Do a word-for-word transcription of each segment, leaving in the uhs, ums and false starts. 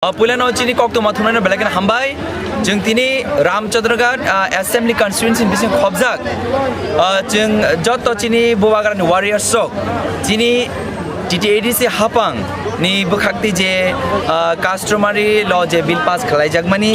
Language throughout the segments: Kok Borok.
Ah, puilano chini koktwma thumnaino belai kheno hambai. Chwng tini Ramchandraghat, ah, Assembly Constituency ni bising khobjak. Ah, chwng joto chini Bubagrani warriors rok, chini T T A D C hapang ni bwkhakti je, ah, customary law je bill pass khlaijakmani,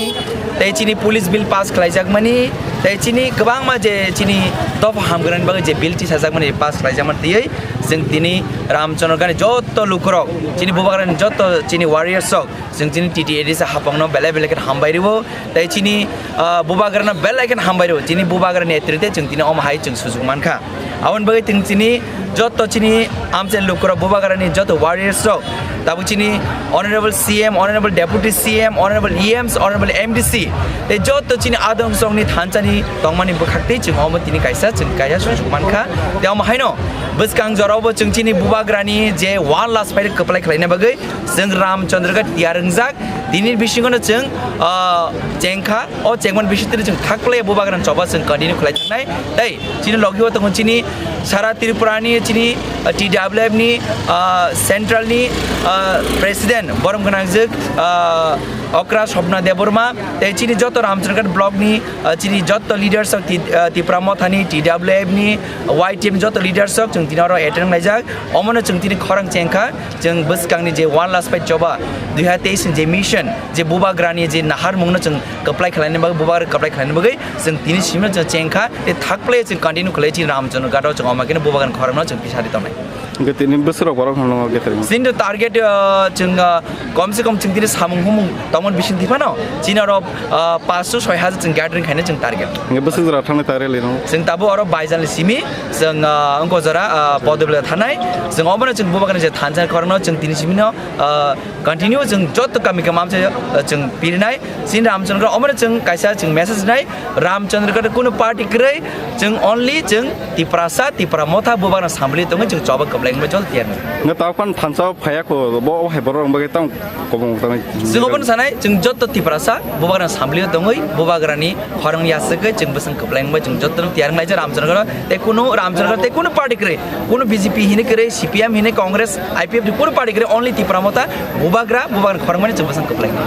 tei chini police bill pass khlaijakmani, tei chini kwbangma je chini dopha hamgrani bagwi je bill tisajakmani pass khlaijakmani twiwi chwng tini Ramchandraghat ni joto lukurok, chini Bubagrani joto chini warriors rok, chwng chini T T A D C hapangno belai belai kheno hambai rwo, tei chini, ah, Bubagrano belai kheno hambai rwo, chini Bubagrani netrite chwng tini omo hai chwng sujuk mankha. Aboni bagwi chwng chini joto chini amchai lukurok, Bubagrani joto warriors rok, tabuk chini Honorable C M, Honorable Deputy C M, Honorable E Ms, Honorable M D C, tei joto chini adong songni thansa ni tongmani bwkhak tei chwng omo tini kaisa chwng kaisa sujuk mankha. Tei omo haino bwskang jorao bo chwng chini Bubagrani je one last fight kwplai khlaina bagwi chwng Ramchandraghat tiyar wngjak. Tini bisingo no chwng, ah, chengkha. O chengmani bisingtwi chwng thakplai Bubagrani choba chwng continue khlai thangnai. Tei chini logi o tongo chini sara Tripura ni chini, ah, T W F ni, ah, central ni, ah, president borom gwnangjwk, ah, Okra Swapna Debbarma, tei chini joto Ramchandraghat block ni, ah, chini joto leaders of Ti-, ah, Tipra Motha ni, T W F ni, Y T F ni joto leaders rok chwng tini oro attend laijak. Omono chwng tini khorang chengkha, chwng bwskangni je one last fight choba dui hazar teis ni je mission, je Bubagrani je naharmungno chwng kwplai khlaina bagwi, Bubagra kwplai khlaina bagwi chwng tini simi chwng chengkha, tei thakplai chwng continue khlai chini Ramchandraghat o chwng omo khe Bubagrani khorangno chwng pisari tongnai. Hwnkhe tini bwswk rok borok no nw khe tongwi? Chini target, ah, chwng, ah, kom se kom chwng tini samung humung tongmani bising thwi phano chini oro, ah, panch to soi hajar chwng gathering khaina chwng target. Hwnkhe bwswk jora thangna target rwno? Chwng tabuk oro Baijal ni simi chwng, ah, wngkha jora, ah, Podobila thanai. Chwng obono chwng Bubagrani je thansa khorangno chwng tini simi no, ah, continue chwng joto kami kami amchai, ah, chwng pirinai. Chini Ramchandraghat omono chwng kaisa chwng message nai, Ramchandraghat kunu party kwrwi, chwng only chwng Tiprasa, Tipra Motha, Bubagrano samli tongwi chwng choba kwplai wngwi joto tiyar nai. Nga tao pan thansa phaya kho, bo hai borok wng bagwi tang kobong tang. Chwng obono sanai, chwng joto Tiprasa, Bubagrano samli tongwi, Bubagrani khorang yaswkwi chwng bwswng kwplai wngwi chwng joto tiyar nai je Ramchandraghat, tei kunu Ramchandraghat, tei kunu party kwrwi, kunu B J P hini kwrwi, C P M hini, Congress, I P F ni kunu party kwrwi, only Tipra Motha, Bubagra, Bubagrani khorangmani chwng bwswng kwplai wngwi.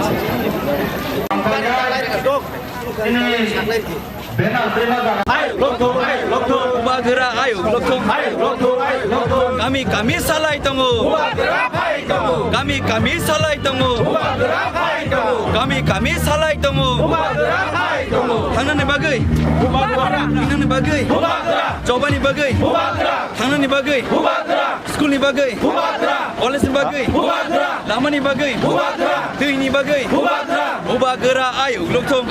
Bubagra ayuk lokthong. Kami kami salai tongo. Kami kami salai tongo. Kami kami salai tongo. Thangnani bagwi. Thangnani bagwi. Chobani bagwi. Thangnani bagwi. School ni bagwi. College ni bagwi. Lama ni bagwi. Twi ni bagwi. Bubagra ayuk lokthong.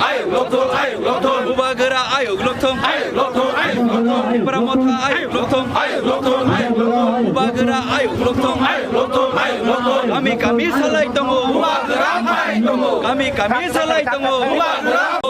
Bubagra ayuk lokthong. Tipra Motha ayuk lokthong. Bubagra ayuk lokthong. Kami kami salai tongo. Kami kami salai tongo.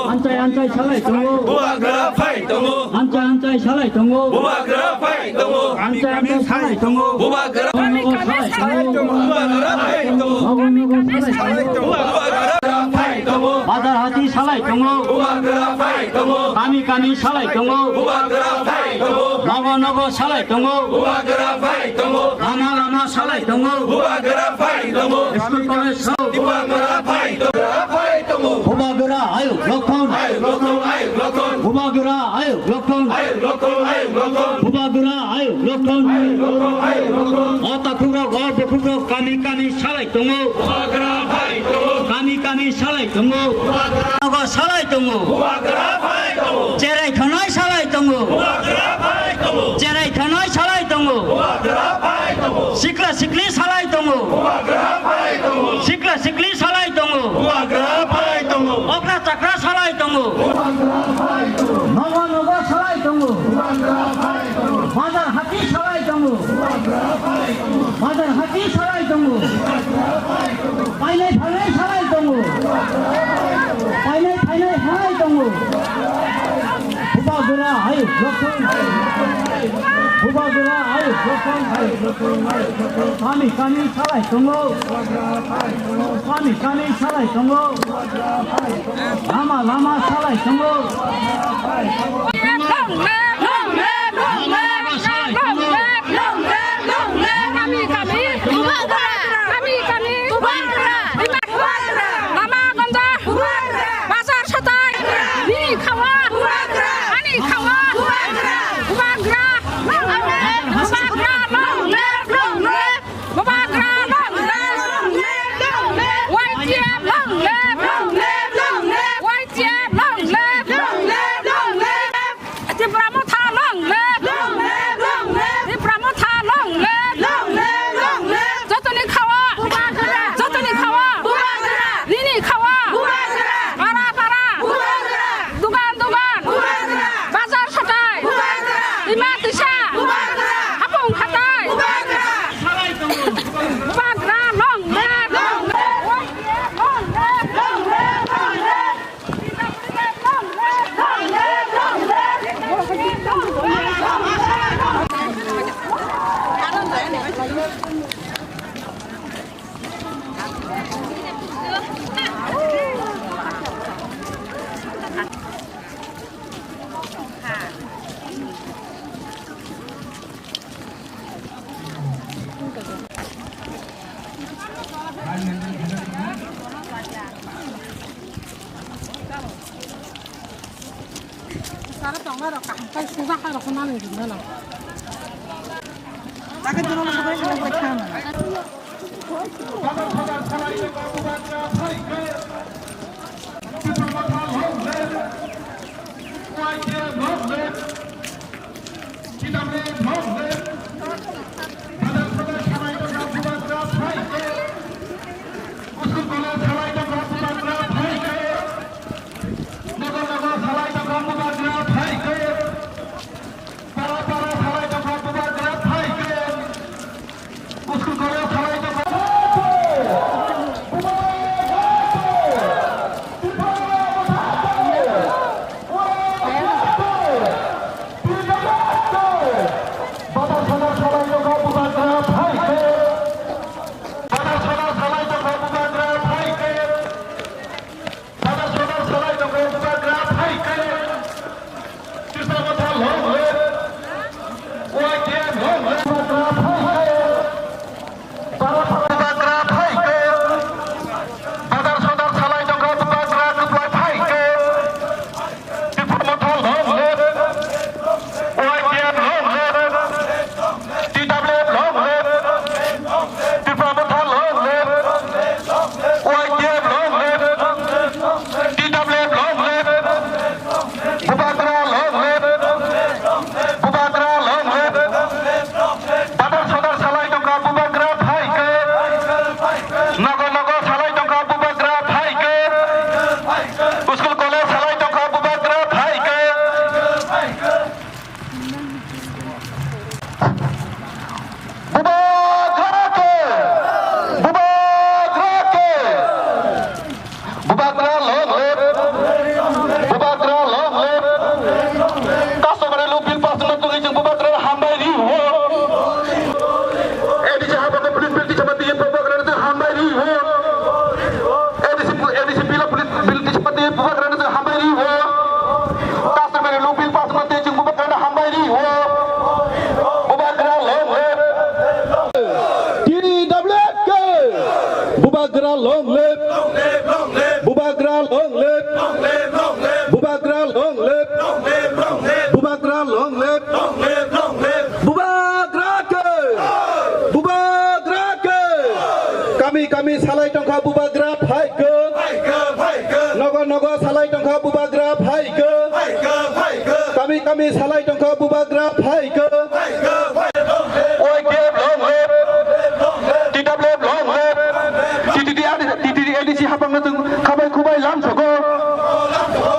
Anchai anchai salai tongo. Bubagra phai tongo. Anchai anchai salai tongo. Bubagra phai tongo. Anchai anchai salai tongo. Bubagra phai tongo. Bubagra phai tongo. Bubagra phai tongo. Bubagra phai tongo. Bazar hati salai tongo. Bubagra phai tongo. Kami kami salai tongo. Bubagra phai tongo. Nogo nogo salai tongo. Bubagra phai tongo. Lama lama salai tongo. Bubagra phai tongo. School college sao. Bubagra phai tongo. Bubagra ayuk lokthong. Ayuk lokthong, ayuk lokthong. Bubagra ayuk lokthong. Ayuk lokthong, ayuk lokthong. Bubagra ayuk lokthong. Ayuk lokthong, ayuk lokthong. O takhuk rok, o bukhuk rok, kami kami salai tongo. Bubagra phai tongo. Kami kami salai tongo. Bubagra nogo salai tongo. Bubagra phai tongo. Cherai thonai salai tongo. Bubagra phai tongo. Cherai thonai salai tongo. Bubagra phai tongo. Sikla sikli salai tongo. Bubagra phai tongo. Sikla sikli salai tongo. Bubagra phai tongo. Okra chakra salai tongo. Bubagra phai tongo. Nogo nogo salai tongo. Bubagra phai tongo. Bazar hati salai tongo. Bubagra phai tongo. Bazar hati salai tongo. Bubagra phai tongo. Painai phainai salai tongo. Bubagra phai tongo. Painai phainai salai tongo. Bubagra ayuk lokthong. Bubagra ayuk lokthong. Kami kami salai tongo. Kami kami salai tongo. Lama lama salai tongo. Long live, long live, long live, long live, long live, long live. Kami kami. Bubagra. Kami kami. Bubagra. Bubagra. T F long live! Long live! Long live! Y T F long live! Long live! Long live! Tipra Motha long live! Long live! Long live! Tipra Motha long live! Long live! Long live! Jotoni khawa! Bubagra! Jotoni khawa! Bubagra! Nini khawa! Bubagra! Para para! Bubagra! Dugan dugan! Bubagra! Bazar satai! Bubagra! Dima tisa! Bubagra! Hapung khatai! Bubagra! Bubagra long live! Long live! Long live! Long live! Long live! Sara tongna rok kaham khai suja khai rok nani rwna nang. Jaga jora rok bai bai khana. Bubagra phaikhe, bazar sodar salai tongkha, bubagra kwplai phaikhe, Tipra Motha long live, Y T F long live, T W F long live, Tipra Motha long live, Y T F long live, T W F long live, Bubagra long live, Bubagra long live. Badar sodar salai tongkha, bubagra phaikhe. Nogo nogo salai tongkha, bubagra phaikhe. School college salai tongkha, bubagra phaikhe. Bubagra khe! Bubagra khe! Bubagra long live! Bubagra long live! Customary law bill pass wngna tongwi chwng Bubagra hambai rio. A D C hapang police bill tisama twi Bubagra no hambai rio. A D C, A D C bill, police bill tisama twi Bubagra no hambai rio. Customary law bill pass wngna twi chwng Bubagra no hambai rio. Bubagra long live! T W F khe! Bubagra long live! Bubagra long live! Bubagra long live! Bubagra long live! Bubagra khe! Bubagra khe! Kami kami salai tongkha, bubagra phaikhe! Nogo nogo salai tongkha, bubagra phaikhe! Kami kami salai tongkha, bubagra phaikhe! Y T F long live! T W F long live! T T D, T T D A D C hapangno chwng khabai khubai lamsogo.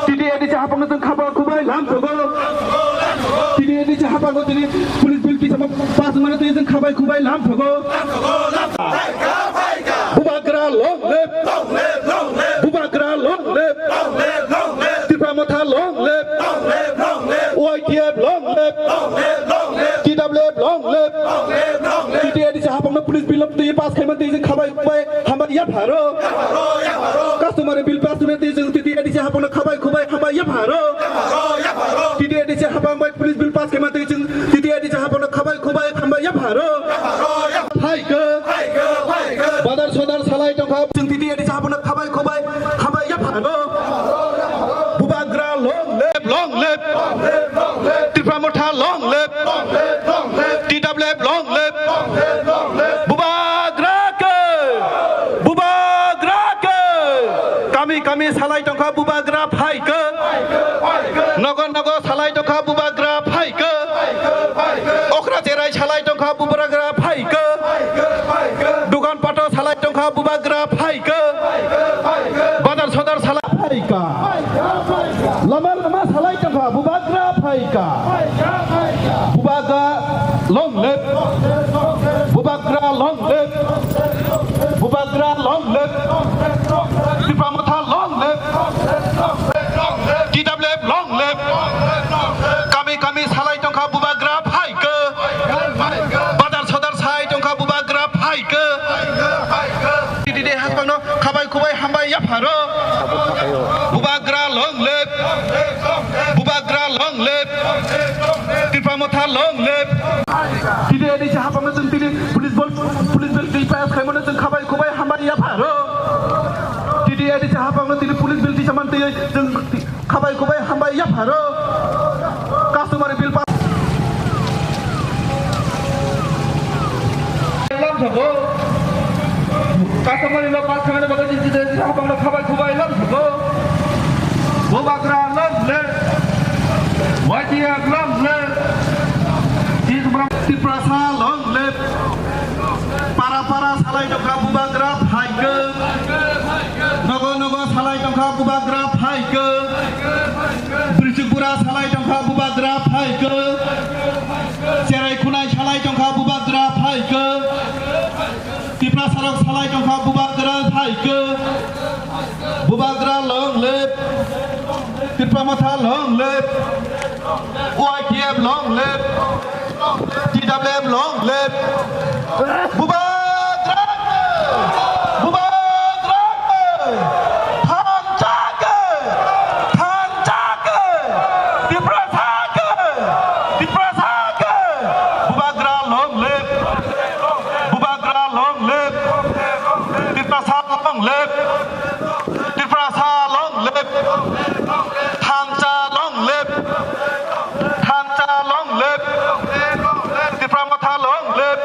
T T D A D C hapangno chwng khabai khubai lamsogo. T T D A D C hapangno chini police bill tisama pass wngmano twi chwng khabai khubai lamsogo. Bubagra long live! Bubagra long live! Tipra Motha long live! Y T F long live! T W F long live! T T A D C hapangno police bill twi pass khaima twi chwng khabai khubai hambai yapharo. Customary bill pass wngmano twi chwng T T A D C hapangno khabai khubai hambai yapharo. T T A D C hapang bai police bill pass khaima twi chwng T T A D C hapangno khabai khubai hambai yapharo. Phaikhe. Badar sodar salai tongkha. Chwng T T A D C hapangno khabai khubai hambai yapharo. Bubagra long live, long live. Tipra Motha long live. T W F long live. Bubagra khe. Bubagra khe. Kami kami salai tongkha bubagra phaikha. Nogo nogo salai tongkha bubagra phaikha. Okra cherai salai tongkha bubagra phaikha. Dugan pato salai tongkha bubagra phaikha. Badar sodar salai phaikha. Lama lama salai tongkha bubagra phaikha. Bubagra long live. Bubagra long live. Bubagra long live. Tipra Motha long live. T W F long live. Kami kami salai tongkha bubagra phaikha. Badar sodar sai tongkha bubagra phaikha. T D D hasbangno khabai khubai hambai yapharo. Bubagra long live. Bubagra long live. Tipra Motha long live. T D A D C hapangno chwng tini police bol, police bill twi pass khaimano chwng khabai khubai hambai yapharo. T D A D C hapangno tini police bill twi saman twi chwng khabai khubai hambai yapharo. Customary bill pass. Lam sabo. Customary law pass khaimani bagwi T D A D C hapangno khabai khubai lam sabo. Bubagra long live. Y T F long live. Tiprasa long live. Para para salai tongkha bubagra phaikha. Nogo nogo salai tongkha bubagra phaikha. Bwrwichwk bura salai tongkha bubagra phaikha. Cherai khunai salai tongkha bubagra phaikha. Tiprasarok salai tongkha bubagra phaikha. Bubagra long live. Tipra Motha long live. Y T F long live. T W F long live. Bubagra! Bubagra! Thanchak! Thanchak! Tiprasa! Tiprasa! Bubagra long live! Bubagra long live! Tiprasa long live! Tiprasa long live! Thangcha long live! Thangcha long live! Tipra Motha long live!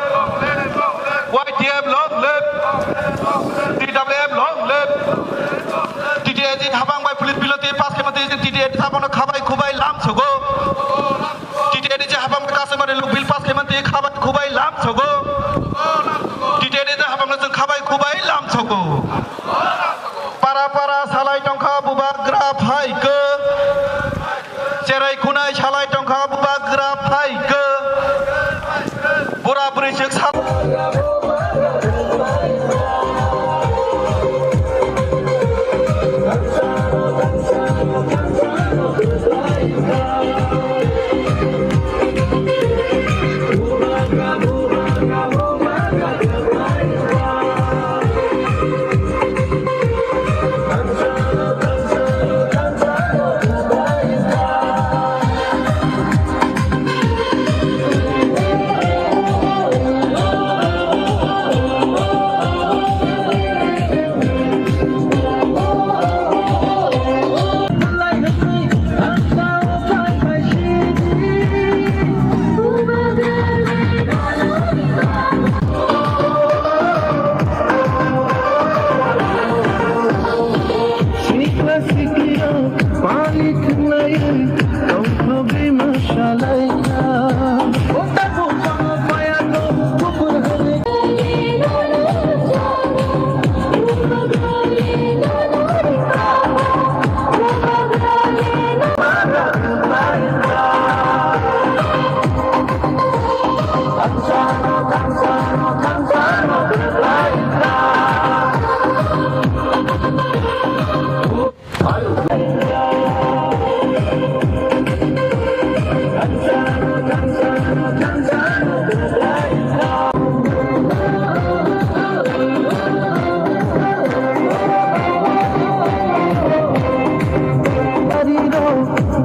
Y T F long live! T W F long live! T D A D C hapang bai police bill twi pass khaimani twi T D A D C hapangno khabai khubai lam sogo. T D A D C hapang bai customary law bill pass khaimani twi khabai khubai lam sogo. T D A D C hapangno chwng khabai khubai lam sogo. Para para salai tongkha bubagra phaikha. Cherai khunai salai tongkha bubagra phaikha. Bura bwrwi swk sal- Sikla siklirok palik nai tongthogwi masalaina.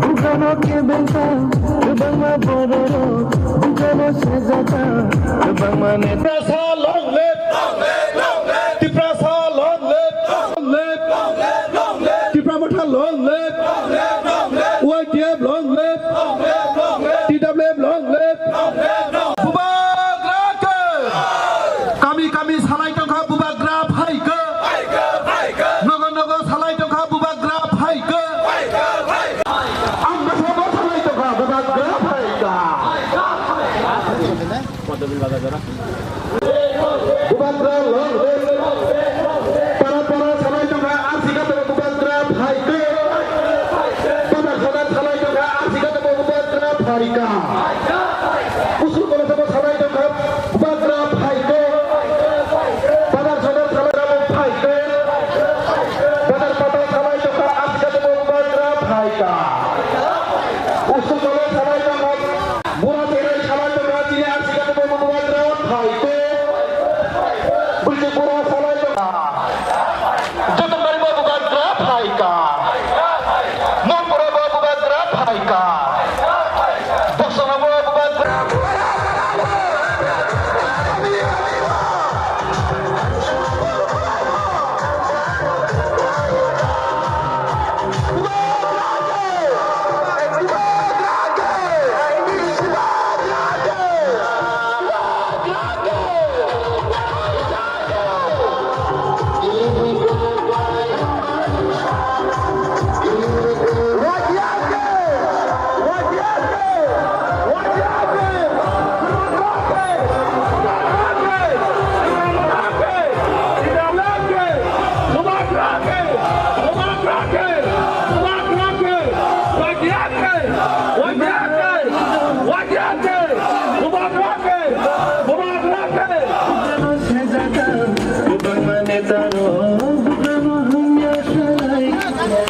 Bugano kebengkha, kwbangma bororok bugano sejata, kwbangma neta. Tiprasa long live! Long live! Long live! Tipra Motha long live! Y T F long live! T W F long live! Bubagra khe! Kami kami salai tongkha bubagra phaikha! Nogo nogo salai tongkha! Bubatra long race